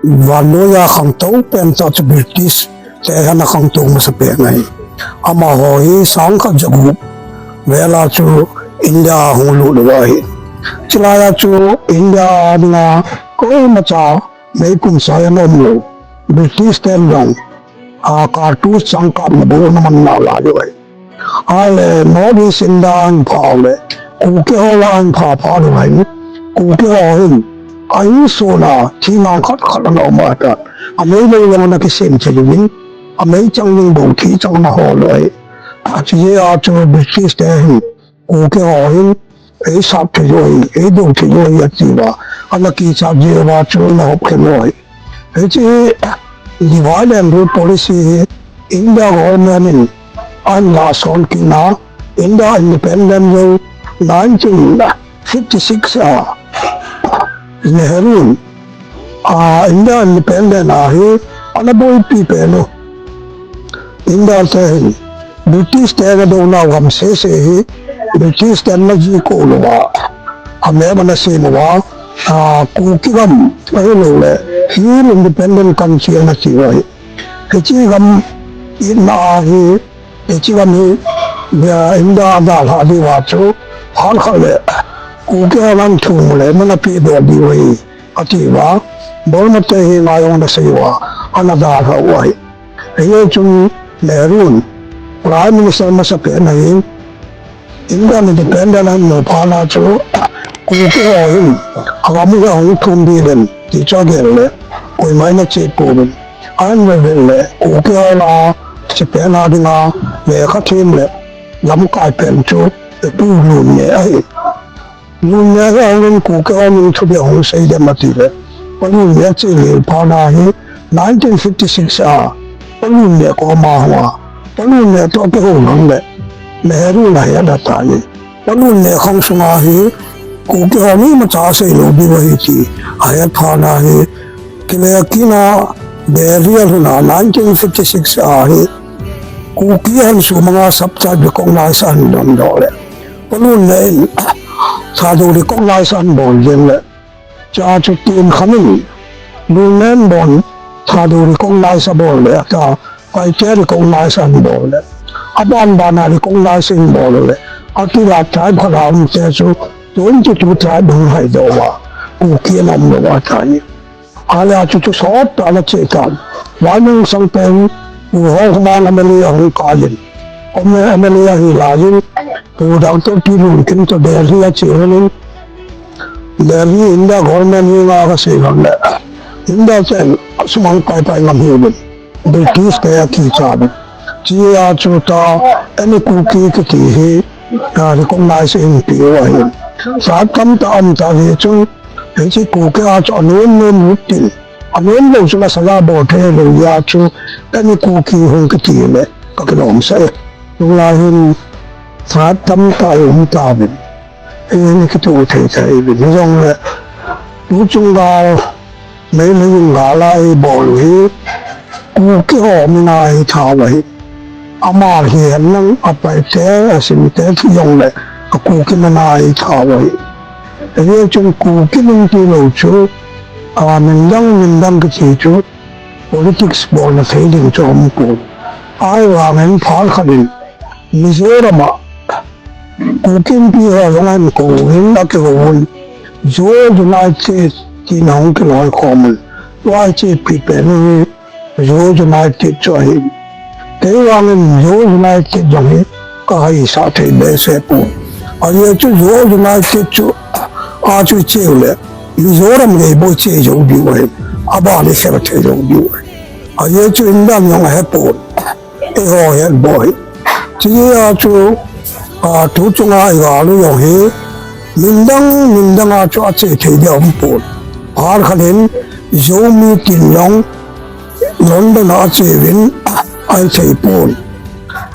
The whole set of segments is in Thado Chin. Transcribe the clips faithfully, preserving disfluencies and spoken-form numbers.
Vannoiya khangtou pen tah chu British te hin akhangtou masapen ahi. Amaho hi sangkhat jagup vel a chu India a hung lut uva ahi. Chulai a chu India a dinga koimacha meikum saiya ana umlou. British ten jong a, cartridge chang kapna bou ana man nalai uva ahi. Ahile North East India a ahin pha uleh, Kuki ho lah a ahin pha phat uleh, Kuki ho hin a insung a thina khat khat ana um ahitan. Ameilou jong ana kisem thei uvin, ameichang ding bou theichang ana hol uva ahi. Achujeh a chu British te hin Kuki ho hin eisap thei u ahi, eidou thei u ahi atiuva, ana kichat jeh uva chu ana hop khen u ahi. Hiche divide and rule policy hi India government in ahin lahson kit in, India independent jou nineteen fifty-six a Nehru in, a, India independent a hi ana boipi pen u. India te hin British te ana douna u gam sese hi British te ana jih kou louva, a map ana sem uva, a, Kuki gam ahilouleh hill independent country ana ti u ahi. Hiche gam itna a hi, hiche gam hi, a, India a dalhah diuva chu, phat khat le Kuki ho ana thum uleh, mana pehdoh diu ahi, atiuva, Burma te hi ngai jong ana sei uva, ana dalhah u ahi. Hijeh chun Nehru in Prime Minister masapen ahin, India independent ahin mu phat a chu, Kuki ho hin, agam uva hung thum ding uvin, ti chu agel le, koima in ache pouvin. Ahin vet vet le, Kuki ho lah a, sepai a dinga, lekha them le, lamkai pen chu, Pu Lunme ahi. Lunme hi ahungin Kuki ho min thu beh hung sei dem ati le. Pa Lunme ache lel phat na hi nineteen fifty-six a Pa Lunme koma hung a. Pa Lunme toh kihou nang le Nehru in ahet ahitai. Pa Lunme khang sunga hi Kuki ho mi macha sei lou diu ahi ti ahet phat na hi. Kile kit na Delhi a lhun a nineteen fifty-six a hi Kuki ahin sumang a sub-tribe recognize ahin dondoh le. Pa Lunme in Thadou recognize ahin bol jeng le. Chua chu Tin Khan in Lunme in bon Thadou recognize abol le, ata Paite recognize ahin bol le. Aban ban a recognize ahin bol le. Akila tribe khat a um te chu twenty-two tribe hung hai doh uva. Kuki ana um lou ahitai. Ahile a chu chu sot tah ana che tan. Vaimang sangpen, Pu Hong Khman M L A ahung kal in. Om M L A ahi lai in, Pu Doctor T Lunkim toh Delhi ache lhon in. Delhi India government henga kasei lhon le. India ten sumang pai pai ngam hiuvin. British te akicha uvin. Chua chu ta, any Kuki kiti hi, a, recognize ahin pe u ahin. Sa tam ta am ta ve chu, Hiche Kuki a chu anom nom lut tin, anom lou chu la saja bol thei lou a chu, kani Kuki hung kiti le, kakilom sah e. Tulai hin, sa tam ta um tauvin. Hiche hi kituh thei thei uvin. Hijongle, tu chung gal, Meitei in gal a eibol u hi, Kuki ho min a eitha u ahi. Ama hi henlang a Paite, a Simte ti jongle, a Kuki min a eitha u ahi. Hijeh chun Kuki min tilou chu, a min dang, min dang kiti chu, politics bolna thei ding chu aumpon. Ahivangin phat khat in, Mizoram a, Kuki Inpi ho jong ahin kou in, akihou un. Zo United tin ahung kiloikhom un. Tua hiche pi pen u hi Zo United chu ahi. Kei vangin Zo United jong hi kahaisah thei behseh poi. Ajeh chu Zo United chu a chu iche u le Mizoram gei bou iche jou diu ahi. Aban ikher thei jou diu ahi. Ajeh chu India jong ahepon. Eiho het bou ahi. Chujeh a chu, a, tu chunga igal u jong hi, min dang, min dang a chu ache thei ding aumpon. Phat khat in, Zomi tin jong, London a ache uvin, ahi thei pon.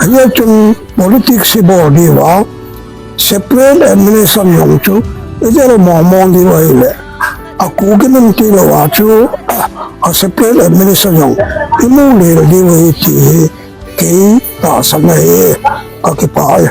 Hijeh chun politics ibol diu a, separate administration jong chu, ijil mong mong diu ahile, a Kuki min tilou a chu, a separate administration jong, imu lel diu ahi ti hi, Kei tahsan ahi, kakipah e.